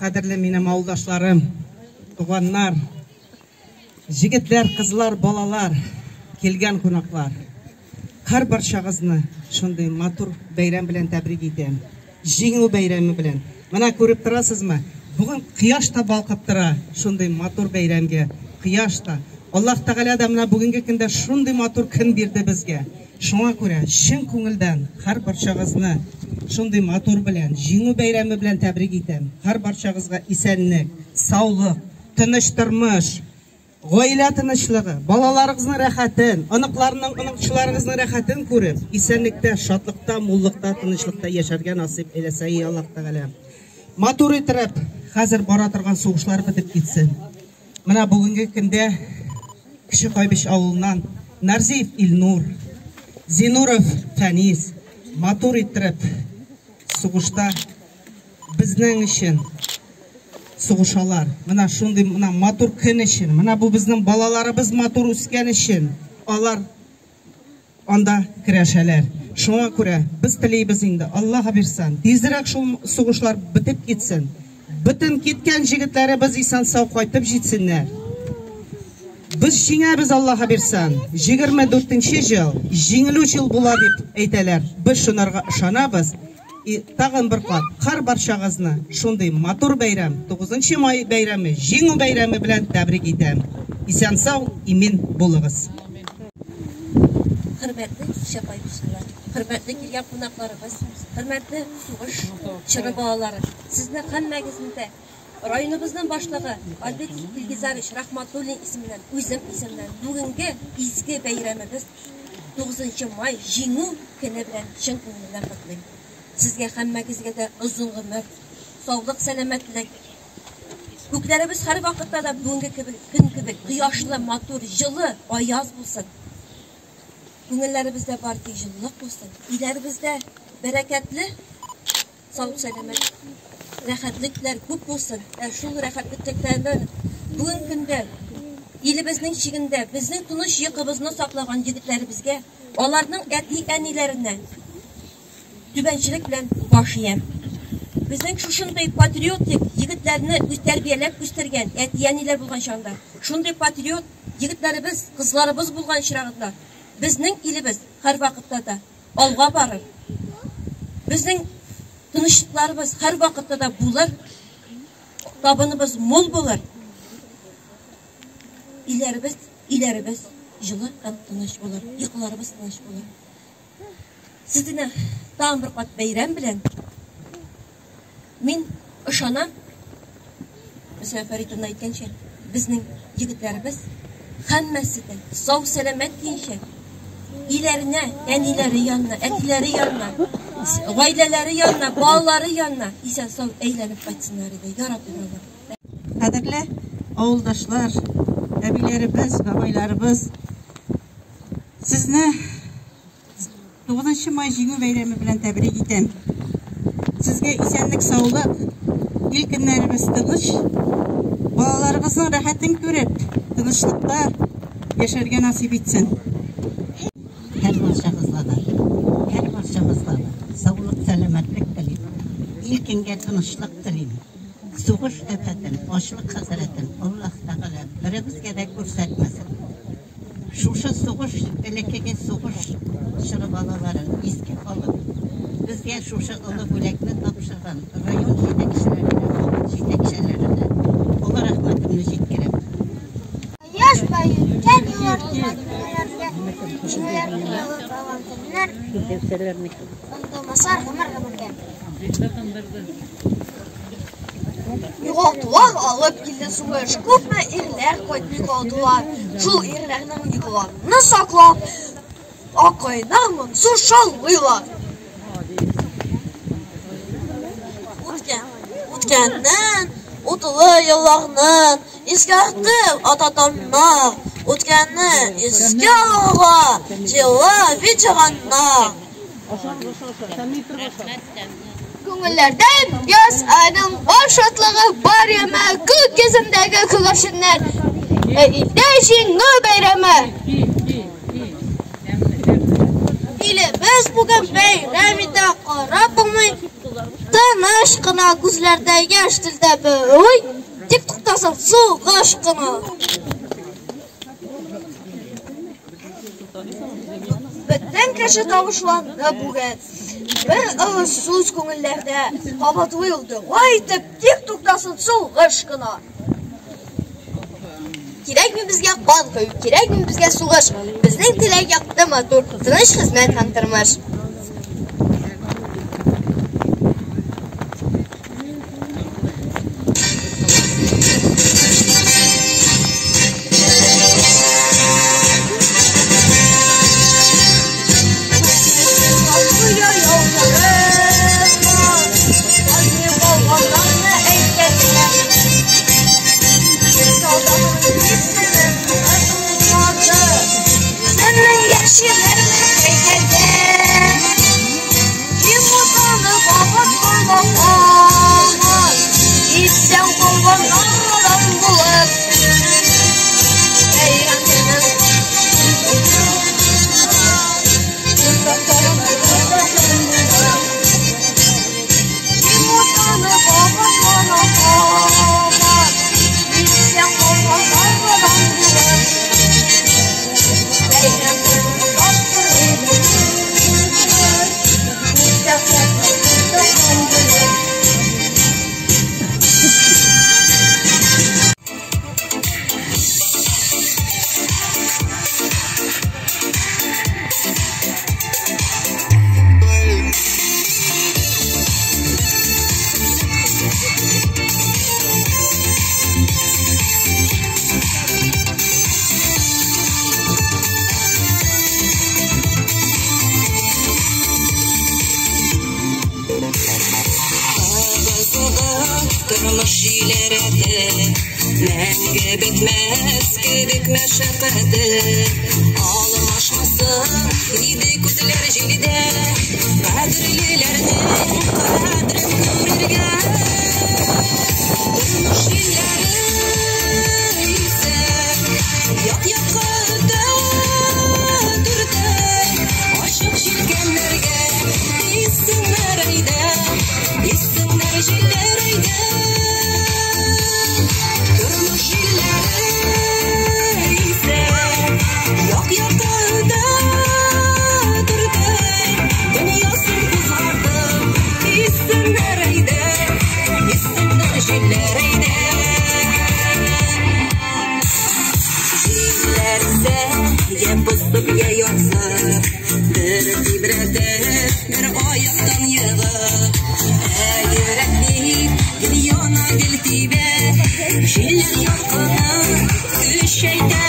Кадерле минем авылдашларым, туганнар, җегетләр, кызлар, балалар, килгән кунаклар. Һәр барчагызны шундый матур бәйрәм белән тәбрик итәм. Җиңү бәйрәме белән. Менә күреп торасызмы? Бүген кояш та балкып тора шундый матур бәйрәмгә. Кояш та. Аллаһ Тәгалә дә менә бүгенге көндә шундый матур көн бирде безгә. Шуңа күрә чын күңелдән һәр барчагызны шундый матур белән, Җиңү бәйрәме белән тәбрик итәм. Һәр барчагызга исәнлек, саулык, тыныч тормыш, гаилә тынычлыгы, балаларыгызның рәхәтен, оныкларның, оныкчыларыгызның рәхәтен күреп, исәнлектә, шатлыкта, муллыкта, тынычлыкта яшәргә насыйп әйләсә, и Аллаһ Тәгалә. Матур итеп, хәзер бара торган сугышлар бетеп китсен. Менә бүгенге көндә Кече Кайбыч авылыннан Нарзиев Илнур, Зинуров Фәнис матур иттереп сугышта безнең өчен сугышалар. Менә шундый менә матур көн өчен, менә бу безнең балаларыбыз матур үскән өчен алар анда көрәшәләр. Шуңа күрә без телибез инде, Аллаһ бирсен, тизрәк шул сугышлар бетеп китсен. Бөтен киткән җегетләребез исән-сау кайтып җитсеннәр. Без җиңәбез, Аллаһ бирсен. 24 ел җиңелү ел була дип әйтәләр. Без шунарга ышанабыз. И тагын бер кат һәр барчагызны шундый матур бәйрәм, 9 май бәйрәме, Җиңү бәйрәме белән тәбрик итәм. Исән-сау, имин булыгыз. Хөрмәтле Кичә Кайбычлылар, хөрмәтле килгән кунакларыбыз, хөрмәтле сугыш чоры балалары, сезне һәммәгезне дә районыбызның башлыгы Альберт Илгизарович Рахматуллин исеменнән, үзем исемнән бүгенге изге бәйрәмебез 9 май Җиңү көне белән чын күңелемнән котлыйм. Сезгә һәммәгезгә дә озын гомер, саулык, сәламәтлек. Күкләребез һәр вакытта да бүгенге кебек, көн кебек кояшлы, матур, җылы, аяз булсын. Күңелләребездә бар тик җылылык булсын. Өйләребездә бәрәкәтле, сау сәламәт рәхәтлекләр күп булсын. Ә шул рәхәтлекләрне бүгенге көндә илебезнең чигендә безнең тыныч йокыбызны саклаган егетләребезгә, аларның әти-әниләренә түбәнчелек белән баш иям. Безнең шушындый патриотик егетләрне үз тәрбияләп үстергән әти-әниләр булган чагында, шундый патриот егетләребез, кызларыбыз булган чагында безнең илебез һәрвакытта да алга барыр. Безнең тынычлыкларыбыз һәрвакытта да булыр, табыныбыз мул булыр. Өйләребез, өйләребез җылы һәм тыныч булыр, йокыларыбыз тыныч булыр. Сезне тагын бер кат бәйрәм белән мин ышанам, Мөслимә Фәритовна әйткәнчә, безнең егетләребез һәммәсе дә сау сәламәт киенчә өйләренә, әниләре янына, әтиләре янына, гаиләләре янына, балалары янына исән сау әйләнеп кайтсыннар иде. Я Рабби Аллаһ. Кадерле авылдашлар, әбиләребез, бабайларыбыз, сезне 9 май Җиңү бәйрәме белән тәбрик итәм. Сезгә исәнлек, саулык, ил көннәребез тыныч, балаларыбызның рәхәтен күреп, тынычлыкта яшәргә насыйп итсен. Һәр барчагызга да, һәр барчагызга да саулык, сәламәтлек телим. Ил көнгә тынычлык телим. Сугыш афәтен, ачлык хәсрәтен Аллаһ Тәгалә беребезгә дә күрсәтмәсен. Шушы сугыш, элеккеге сугыш чоры балаларын искә алып, безгә шушы олы бүләкне тапшырган район җитәкчеләренә, авыл җитәкчеләренә олы рәхмәтемне җиткерәм. Кояш баеткан еллар җиңүләргә, җиңүләрне яулап алган көннәр онытылмаслар гомер-гомергә. Югалтулар алып килде сугыш, күпме ирләр кайтмый калдылар. Шул ирләрнең йокыларны саклап, акайнар моңсу шаулыйлар. Үткән, үткәннән, утлы елларның искәртеп ата таңнар. Үткәнне искә алырга җылы ветераннар. Күңелләрдә яз аеның бар шатлыгы, бар яме, күк йөзендәге күгәрченнәр. Ә илдә Җиңү бәйрәме. Илебез бүген бәйрәм итә, карап булмый. Тыныч кына, күзләрдә яшь, телдә бер уй, тик туктасын сугыш кына. Бөтен кеше тавышланды бүген. Бер авыз сүз күңелләрдә кабатлый ул дога итеп, тик туктасын сугыш кына. Кирәкми безгә кан кою, кирәкми безгә сугыш. Безнең теләк якты, матур, тыныч хезмәт һәм тормыш. Мәңге бетмәс кебек мәшәкате, Алмашмасын иде күзләр җилдә, Кадерлеләрнең кадерен күрергә. Тормыш җилләре исә, як-якка өтә, төртә, Ачык җилкәннәргә иссеннәр әйдә, Иссеннәр җилләр әйдә. Тормыш җилләре исә, як-якка өтә, төртә, Дөньясын кузгатып, иссеннәр әйдә, Иссеннәр җилләр әйдә. Җилләр исә, я посып, я ятсып, бер тибрәтеп, бер аяктан егып, Ә йөрәк бит гел яна, гел тибә, Җилләр ялкынын көчәйтә.